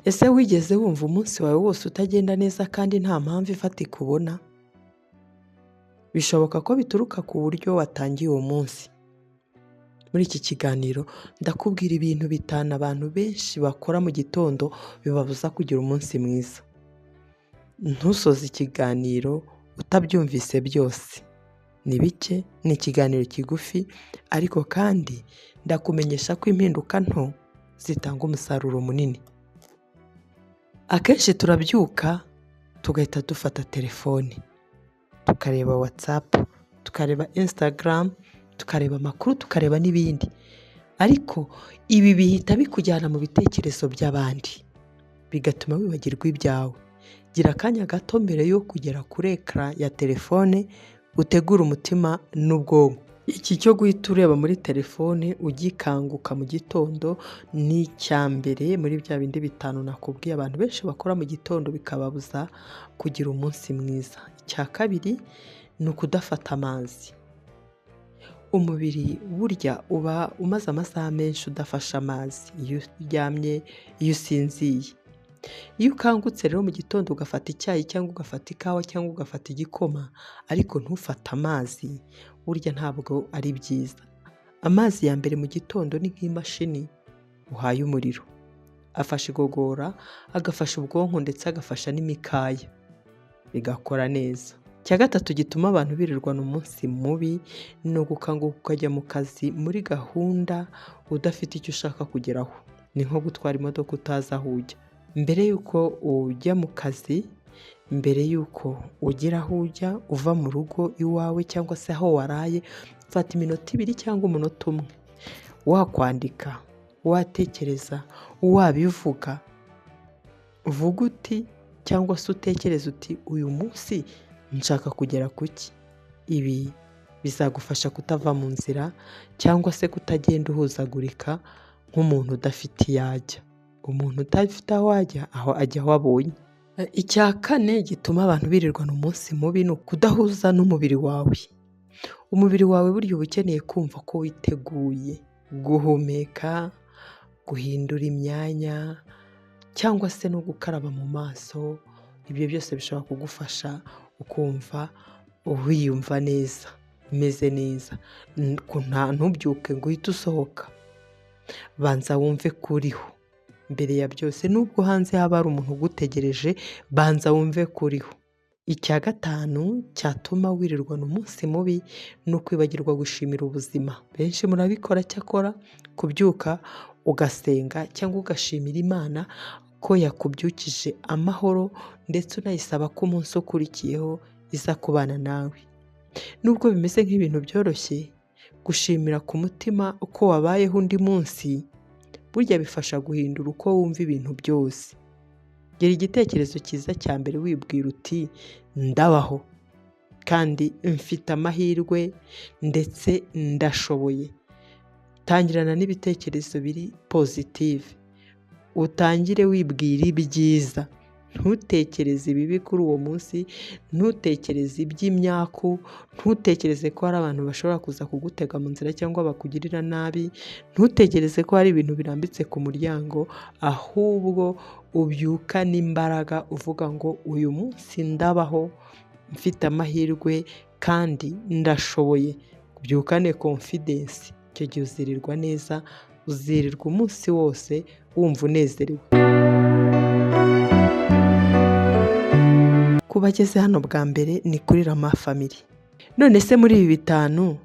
Ese wigeze wumva umunsi wawe wose utagenda neza kandi nta mpamvu ifatika ubona? Bishoboka ko bituruka ku buryo watangiye uwo munsi. Muri iki kiganiro ndakubwira ibintu bitanu abantu benshi bakora mu gitondo bibabuza kugira umunsi mwiza. Ntusoze ikiganiro utabyumvise byose. Ni bike, ni ikiganiro kigufi, ariko kandi ndakumenyesha ko impinduka nto zitanga umusaruro munini. Akenshi turabyuka tugahita dufata telefoni, tukareba WhatsApp, tukareba Instagram, tukareba amakuru, tukareba n'ibindi. Ariko ibi bihita bikujyana mu bitekerezo by'abandi, bigatuma wibagirwa ibyawe. Gira akanya gato mbere yo kugera kuri ekara ya telefone, utegure umutima n'ubwonko. Iki cyo guhita ureba muri telefone ugikanguka mu gitondo ni icya mbere muri bya bindi bitanu nakubwiye abantu benshi bakora mu gitondo bikababuza kugira umunsi mwiza. Icya kabiri ni ukudafata amazi. Umubiri burya uba umaze amasaha menshi udafashe amazi, iyo uryamye, iyo usinziye. Iyo ukangutse rero mu gitondo ugafata icyayi cyangwa ugafata ikawa cyangwa ugafata igikoma ariko ntufate amazi, burya ntabwo ari byiza. Amazi ya mbere mu gitondo ni nk'imashini uhaye umuriro. Afasha igogora, agafasha ubwonko ndetse agafasha n'imikaya, bigakora neza. Icya gatatu gituma abantu birirwana umunsi mubi ni ugukanguka ukajya mu kazi muri gahunda udafite icyo ushaka kugeraho. Ni nko gutwara imodoka utazi aho ujya. Mbere y'uko ujya mu kazi, mbere y'uko ugera aho ujya, uva mu rugo iwawe cyangwa se aho waraye, fata iminota ibiri cyangwa umunota umwe. Wakwandika, watekereza, wabivuga, uvuga uti cyangwa se utekereze uti uyu munsi nshaka kugera ku ki? Ibi bizagufasha kutava mu nzira cyangwa se kutagenda uhuzagurika nk'umuntu udafite iyo ajya. Umuntu udafite aho ajya, aho ajya aho abonye. Icya kane gituma abantu birirwana umunsi mubi ni ukudahuza n'umubiri wawe. Umubiri wawe burya uba ukeneye kumva ko witeguye guhumeka, guhindura imyanya cyangwa se no gukaraba mu maso, ibyo byose bishobora kugufasha ukumva wiyumva neza, umeze neza. Ntubyuke ngo uhite usohoka, banza wumve ko uriho. Mbere ya byose nubwo hanze haba hari umuntu ugutegereje, banza wumve ko uriho. Icya gatanu cyatuma wirirwana umunsi mubi ni ukwibagirwa gushimira ubuzima. Benshi murabikora cyakora, kubyuka ugasenga cyangwa ugashimira Imana ko yakubyukije amahoro ndetse unayisaba ko umunsi ukurikiyeho iza kubana nawe. Nubwo bimeze nk'ibintu byoroshye, gushimira ku mutima uko wabayeho undi munsi, burya bifasha guhindura uko wumva ibintu byose. Gira igitekerezo cyiza cya mbere wibwira uti ndabaho kandi mfite amahirwe ndetse ndashoboye. Tangirana n'ibitekerezo biri positive. Utangire wibwira ibyiza. Ntutekereze ibibi kuri uwo munsi, ntutekereze iby'imyaku, ntutekereze ko hari abantu bashobora kuza kugutega mu nzira cyangwa bakugirira nabi, ntutekereze ko hari ibintu birambitse ku muryango, ahubwo ubyukane imbaraga uvuga ngo uyu munsi ndabaho, mfite amahirwe kandi ndashoboye. Ubyukane confidence, icyo gihe uzirirwa neza, uzirirwa umunsi wose wumva unezerewe. Ku bageze hano bwa mbere ni kuri Rama Family. None se muri ibi bitanu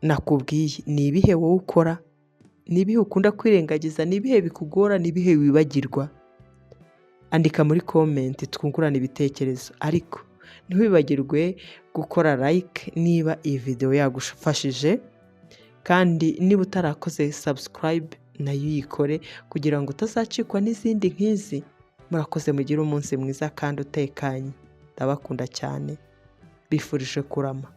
nakubwiye ni ibihe wowe ukora? Ni ibihe ukunda kwirengagiza? Ni ibihe bikugora? Ni ibihe wibagirwa? Andika muri comment twungurane ibitekerezo, ariko ntiwibagirwe gukora like niba iyi video yagufashije, kandi niba utarakoze subscribe nayo uyikore kugira ngo utazacikwa n'izindi nk'izi. Murakoze, mugire umunsi mwiza kandi utekanye. Ndabakunda cyane, bifurije kurama.